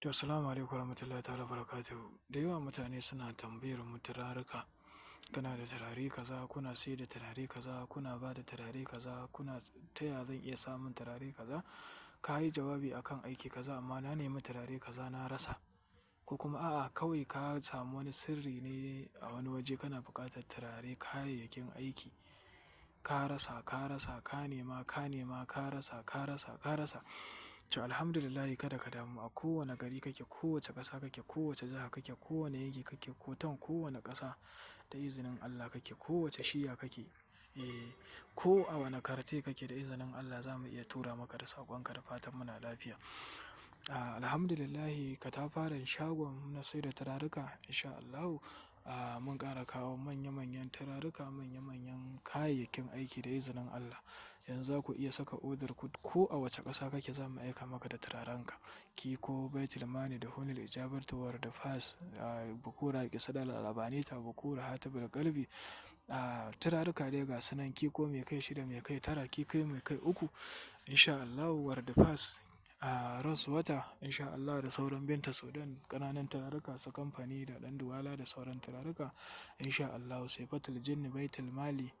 To, assalamu alaikum warahmatullahi ta'ala barakatuhu. Da yawa mutane suna tambayar mu turaruka. Kana da turare kaza, kuna sayar da turare kaza, kuna ba da turare kaza, kuna taya zan iya samun turare kaza. Ka yi jawabi akan aiki kaza amma na nemi turare kaza na rasa. Ko kuma a'a, kawai ka samu wani sirri ne a wani waje kana buƙatar turare kayayyakin aiki. Ka rasa, ka rasa, ka nema, ka nema, ka rasa, ka rasa, ka rasa. To, alhamdulillah, kada ka damu. A kowane gari kake, kowace ƙasa kake, kowace jiha kake, kowane yanki kake, ko tan kowane ƙasa da izinin Allah kake, kowace shiya kake, eh, ko a wane karte kake, da izinin Allah za mu iya tura maka da saƙonka da fatan muna lafiya. Alhamdulillah, katafaren shagon na sayar da turaruka, in sha Allahu, mun ƙara kawo manya manyan turaruka, manya manyan kayayyakin aiki da izinin Allah. Yanzu za ku iya saka odar ku, ko a wace ƙasa kake za mu aika maka da turarenka. Kiko, Baitul Mali da Hunil Ijabatu, Warda Fas, Bukura, Kisadal Alabanita, Bukura, Hatibul Qalbi. Turaruka dai ga sunan Kiko mai kai 6, mai kai 9, Kiko mai kai 3, in sha Allahu, Warda Fas, Rose Water, in sha Allah, da sauran Binta Sudan, ƙananan turaruka su kamfani da ɗan Duwala da sauran turaruka, in sha Allahu, Saifatul Jinni, Baitul Mali,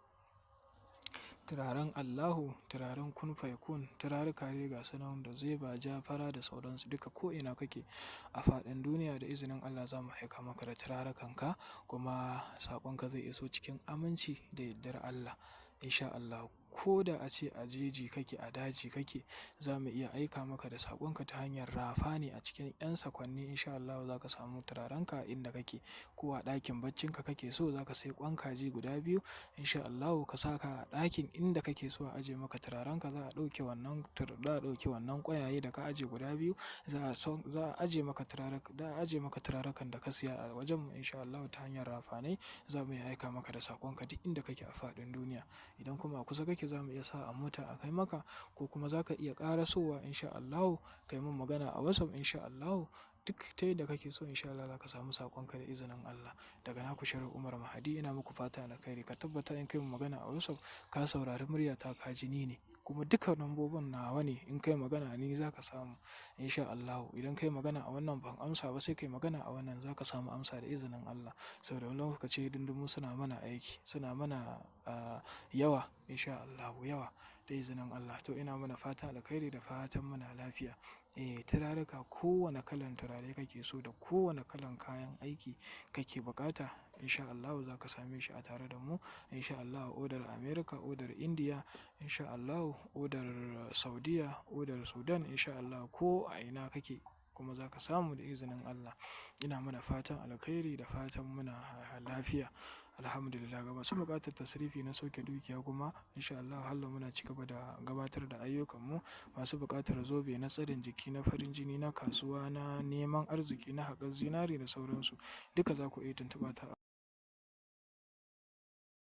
turaren Allahu, turaren Kun Faikun, turaruka dai ga sunan da Zeba, Jafara da sauransu, duka ko'ina kake a faɗin duniya da izinin Allah za mu aika maka da turarukanka, kuma saƙonka zai iso cikin aminci da yardar Allah, in sha Allahu. Ko da ace a jeji kake, a daji kake, za mu iya aika maka da saƙonka ta hanyar rafa ne a cikin 'yan sakwanni, in sha Allahu za ka samu turarenka inda kake. Ko a ɗakin baccinka kake so, za ka sayi ƙwan kaji guda 2, in sha Allahu, ka saka a ɗakin inda kake so a ajiye maka turarenka. Za a ɗauke wannan ƙwayaye da ka ajiye guda 2, za a ajiye maka turarukan da ka siya a wajen mu, in sha Allahu, ta hanyar rafanai za mu iya aika maka da saƙonka duk inda kake a faɗin duniya. Idan kuma a kusa kake, za mu iya sa a mota a kai maka, ko kuma za ka iya ƙarasowa, in sha Allahu, ka yi min magana a WhatsApp, in sha Allahu. Duk ta yadda kake so, in sha Allah, za ka samu saƙonka da izinin Allah. Daga naku Sharif Umar Mahadi, ina muku fata alkhairi. Ka tabbata in kai min magana a WhatsApp ka saurari muryata, ka ji ni ne. Kuma duka lambobin nawa ne, in kai magana ni za ka samu, in sha Allahu. Idan kai magana a wannan ban amsa ba, sai kai magana a wannan, za ka samu amsa da izinin Allah. Saboda wani lokaci hidindimu suna mana aiki, suna mana, yawa, in sha Allahu, yawa da izinin Allah. To, ina mana fatan alkhairi da fatan muna lafiya. Eh, turaruka, kowane kalan turare kake so da kowane kalan kayan aiki kake bukata, in sha Allahu za ka same shi a tare da mu. In sha Allahu, odar America, odar India, in sha Allahu, odar Saudiya, odar Sudan, in sha Allahu, ko a ina kake kuma za ka samu da izinin Allah. Ina mana fatan alkhairi da fatan muna lafiya. Alhamdulillah. Ga masu buƙatar tasrifi na sauke dukiya kuma, in sha Allahu, hallau muna cigaba da gabatar da ayyukanmu. Masu buƙatar zobe na tsarin jiki, na farin jini, na kasuwa, na neman arziki, na haƙar zinari da sauransu, duka za ku iya tuntuɓa ta.